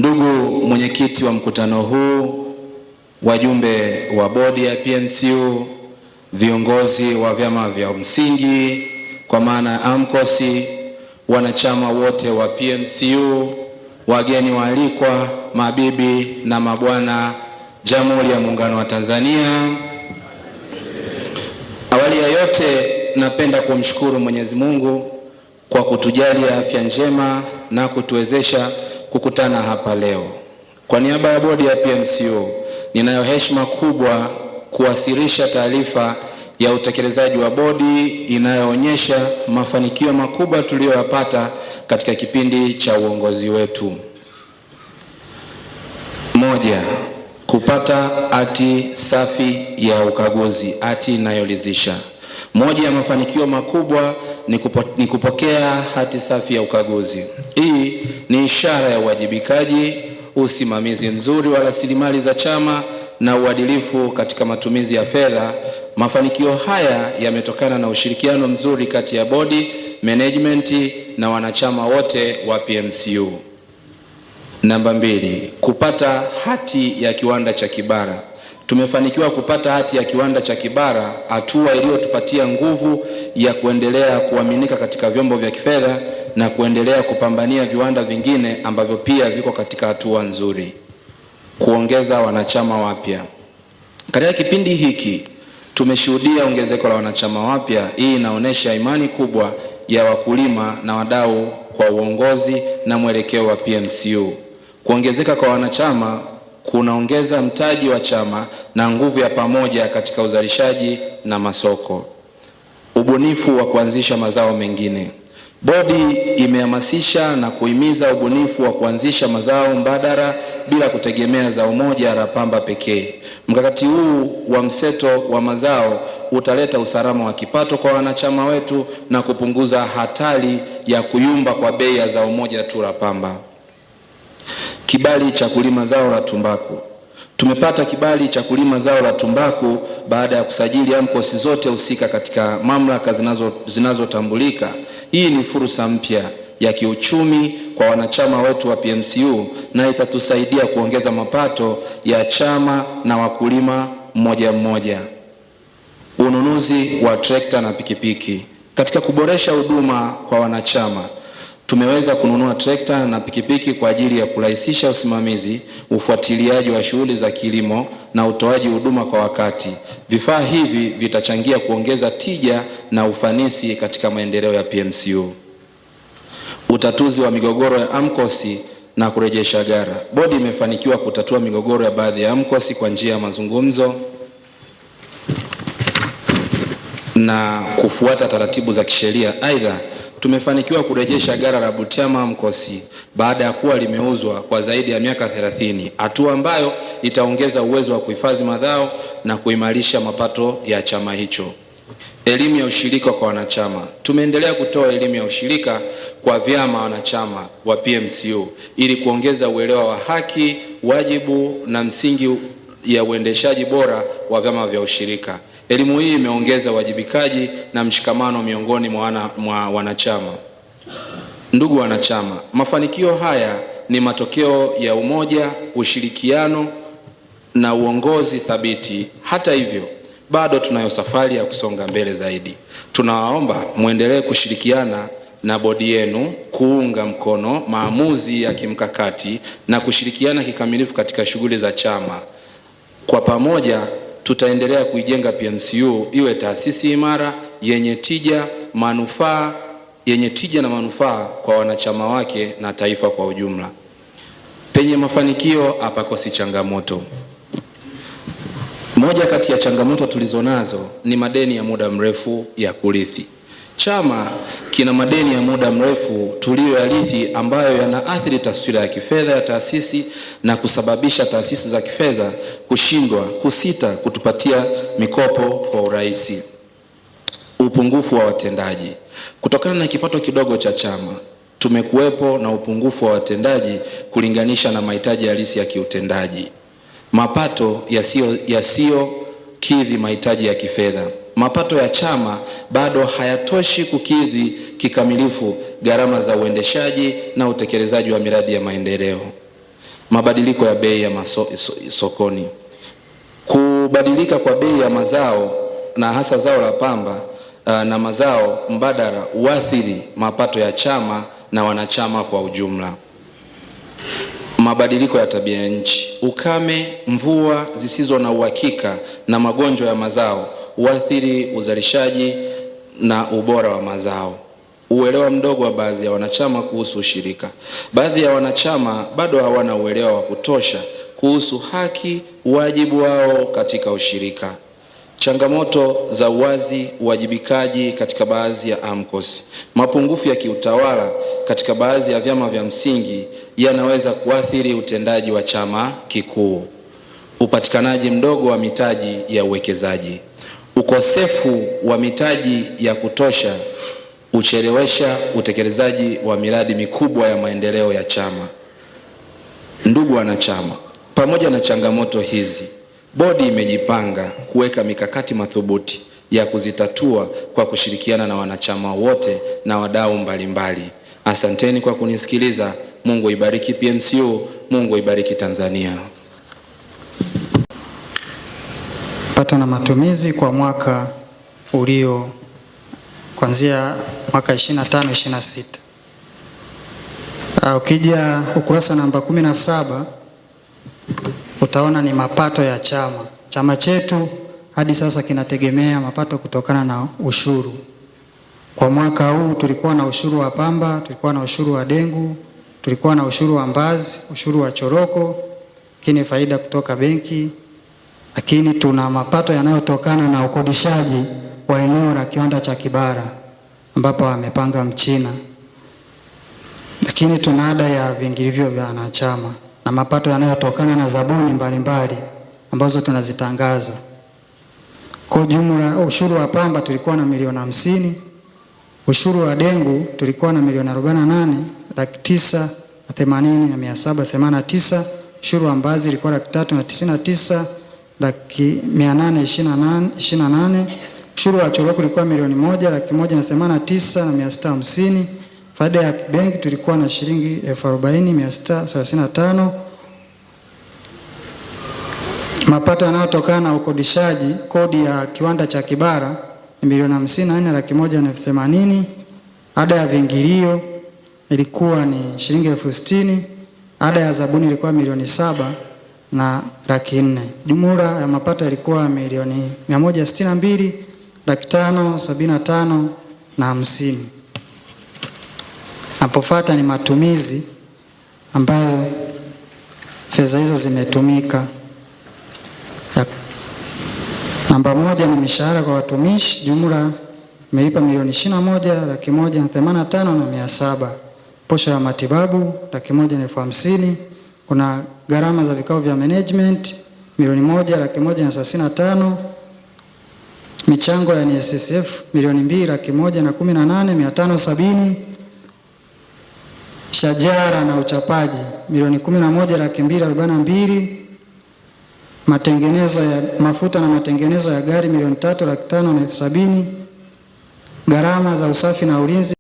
Ndugu mwenyekiti wa mkutano huu, wajumbe wa bodi ya PMCU, viongozi wa vyama vya msingi kwa maana ya AMCOS, wanachama wote wa PMCU, wageni waalikwa, mabibi na mabwana, Jamhuri ya Muungano wa Tanzania. Awali ya yote, napenda kumshukuru Mwenyezi Mungu kwa kutujalia afya njema na kutuwezesha kukutana hapa leo. Kwa niaba ya bodi ya PMCU, ninayo heshima kubwa kuwasilisha taarifa ya utekelezaji wa bodi inayoonyesha mafanikio makubwa tuliyoyapata katika kipindi cha uongozi wetu. Moja, kupata hati safi ya ukaguzi, hati inayoridhisha. Moja ya mafanikio makubwa ni kupokea hati safi ya ukaguzi. Hii ni ishara ya uwajibikaji, usimamizi mzuri wa rasilimali za chama na uadilifu katika matumizi ya fedha. Mafanikio haya yametokana na ushirikiano mzuri kati ya bodi, management na wanachama wote wa PMCU. Namba mbili, kupata hati ya kiwanda cha Kibara. Tumefanikiwa kupata hati ya kiwanda cha Kibara, hatua iliyotupatia nguvu ya kuendelea kuaminika katika vyombo vya kifedha na kuendelea kupambania viwanda vingine ambavyo pia viko katika hatua nzuri. Kuongeza wanachama wapya. Katika kipindi hiki tumeshuhudia ongezeko la wanachama wapya. Hii inaonyesha imani kubwa ya wakulima na wadau kwa uongozi na mwelekeo wa PMCU. Kuongezeka kwa wanachama kunaongeza mtaji wa chama na nguvu ya pamoja katika uzalishaji na masoko. Ubunifu wa kuanzisha mazao mengine. Bodi imehamasisha na kuhimiza ubunifu wa kuanzisha mazao mbadala bila kutegemea zao moja la pamba pekee. Mkakati huu wa mseto wa mazao utaleta usalama wa kipato kwa wanachama wetu na kupunguza hatari ya kuyumba kwa bei ya zao moja tu la pamba. Kibali cha kulima zao la tumbaku. Tumepata kibali cha kulima zao la tumbaku baada ya kusajili AMCOS zote husika katika mamlaka zinazotambulika. Hii ni fursa mpya ya kiuchumi kwa wanachama wetu wa PMCU na itatusaidia kuongeza mapato ya chama na wakulima mmoja mmoja. Ununuzi wa trekta na pikipiki. Katika kuboresha huduma kwa wanachama, tumeweza kununua trekta na pikipiki kwa ajili ya kurahisisha usimamizi, ufuatiliaji wa shughuli za kilimo na utoaji huduma kwa wakati. Vifaa hivi vitachangia kuongeza tija na ufanisi katika maendeleo ya PMCU. Utatuzi wa migogoro ya AMCOS na kurejesha gara. Bodi imefanikiwa kutatua migogoro ya baadhi ya AMCOS kwa njia ya mazungumzo na kufuata taratibu za kisheria. Aidha, tumefanikiwa kurejesha gara la Butiama AMCOS baada ya kuwa limeuzwa kwa zaidi ya miaka 30, hatua ambayo itaongeza uwezo wa kuhifadhi mazao na kuimarisha mapato ya chama hicho. Elimu ya ushirika kwa wanachama. Tumeendelea kutoa elimu ya ushirika kwa vyama wanachama wa PMCU ili kuongeza uelewa wa haki, wajibu na msingi ya uendeshaji bora wa vyama vya ushirika. Elimu hii imeongeza uwajibikaji na mshikamano miongoni mwa wanachama. Ndugu wanachama, mafanikio haya ni matokeo ya umoja, ushirikiano na uongozi thabiti. Hata hivyo, bado tunayo safari ya kusonga mbele zaidi. Tunawaomba muendelee kushirikiana na bodi yenu kuunga mkono maamuzi ya kimkakati na kushirikiana kikamilifu katika shughuli za chama. Kwa pamoja tutaendelea kuijenga PMCU iwe taasisi imara yenye tija, manufaa yenye tija na manufaa kwa wanachama wake na taifa kwa ujumla. Penye mafanikio hapakosi changamoto. Moja kati ya changamoto tulizonazo ni madeni ya muda mrefu ya kurithi. Chama kina madeni ya muda mrefu tuliyoyarithi ambayo yanaathiri taswira ya kifedha ya taasisi na kusababisha taasisi za kifedha kushindwa kusita kutupatia mikopo kwa urahisi. Upungufu wa watendaji. Kutokana na kipato kidogo cha chama, tumekuwepo na upungufu wa watendaji kulinganisha na mahitaji halisi ya kiutendaji. Mapato yasiyokidhi mahitaji ya kifedha. Mapato ya chama bado hayatoshi kukidhi kikamilifu gharama za uendeshaji na utekelezaji wa miradi ya maendeleo. Mabadiliko ya bei ya sokoni. Kubadilika kwa bei ya mazao na hasa zao la pamba na mazao mbadala huathiri mapato ya chama na wanachama kwa ujumla. Mabadiliko ya tabia ya nchi, ukame, mvua zisizo na uhakika na magonjwa ya mazao huathiri uzalishaji na ubora wa mazao. Uelewa mdogo wa baadhi ya wanachama kuhusu ushirika. Baadhi ya wanachama bado hawana uelewa wa kutosha kuhusu haki, wajibu wao katika ushirika. Changamoto za uwazi, uwajibikaji katika baadhi ya AMCOS. Mapungufu ya kiutawala katika baadhi ya vyama vya msingi yanaweza kuathiri utendaji wa chama kikuu. Upatikanaji mdogo wa mitaji ya uwekezaji. Ukosefu wa mitaji ya kutosha huchelewesha utekelezaji wa miradi mikubwa ya maendeleo ya chama. Ndugu wanachama, pamoja na changamoto hizi, bodi imejipanga kuweka mikakati madhubuti ya kuzitatua kwa kushirikiana na wanachama wote na wadau mbalimbali. Asanteni kwa kunisikiliza. Mungu ibariki PMCU, Mungu ibariki Tanzania. Pato na matumizi kwa mwaka ulio kuanzia mwaka 25 26. Ukija ukurasa namba 17 utaona ni mapato ya chama. Chama chetu hadi sasa kinategemea mapato kutokana na ushuru. Kwa mwaka huu tulikuwa na ushuru wa pamba, tulikuwa na ushuru wa dengu, tulikuwa na ushuru wa mbazi, ushuru wa choroko, lakini faida kutoka benki, lakini tuna mapato yanayotokana na ukodishaji wa eneo la kiwanda cha Kibara ambapo amepanga Mchina, lakini tuna ada ya viingilivyo vya wanachama na mapato yanayotokana na zabuni mbalimbali ambazo tunazitangaza. Kwa jumla ushuru wa pamba tulikuwa na milioni 50, ushuru wa dengu tulikuwa na milioni 48 laki tisa na themanini na mia saba themanini na tisa, ushuru wa mbazi ilikuwa 399 laki mia nane ishirini na nane, ushuru wa choroko ulikuwa milioni 1 laki moja na themanini na tisa na mia sita hamsini. Faida ya benki tulikuwa na shilingi 40,635. Mapato yanayotokana na ukodishaji kodi ya kiwanda cha Kibara ni milioni 54 laki moja na elfu themanini. Ada ya viingilio ilikuwa ni shilingi 60,000. Ada ya zabuni ilikuwa milioni 7 na laki nne. Jumla ya mapato yalikuwa milioni 162 laki tano sabini na tano na hamsini. Napofuata ni matumizi ambayo fedha hizo zimetumika. Namba 1 ni mishahara kwa watumishi, jumla imelipa milioni 21 laki moja na themanini na tano na mia saba. Posho ya matibabu laki moja na elfu hamsini. Kuna gharama za vikao vya management milioni 1 laki moja na thelathini na tano. Michango ya NSSF milioni 2 laki moja na kumi na nane mia tano sabini. Shajara na uchapaji milioni 11 laki mbili arobaini na mbili. Matengenezo ya mafuta na matengenezo ya gari milioni 3 laki tano na elfu sabini. Gharama za usafi na ulinzi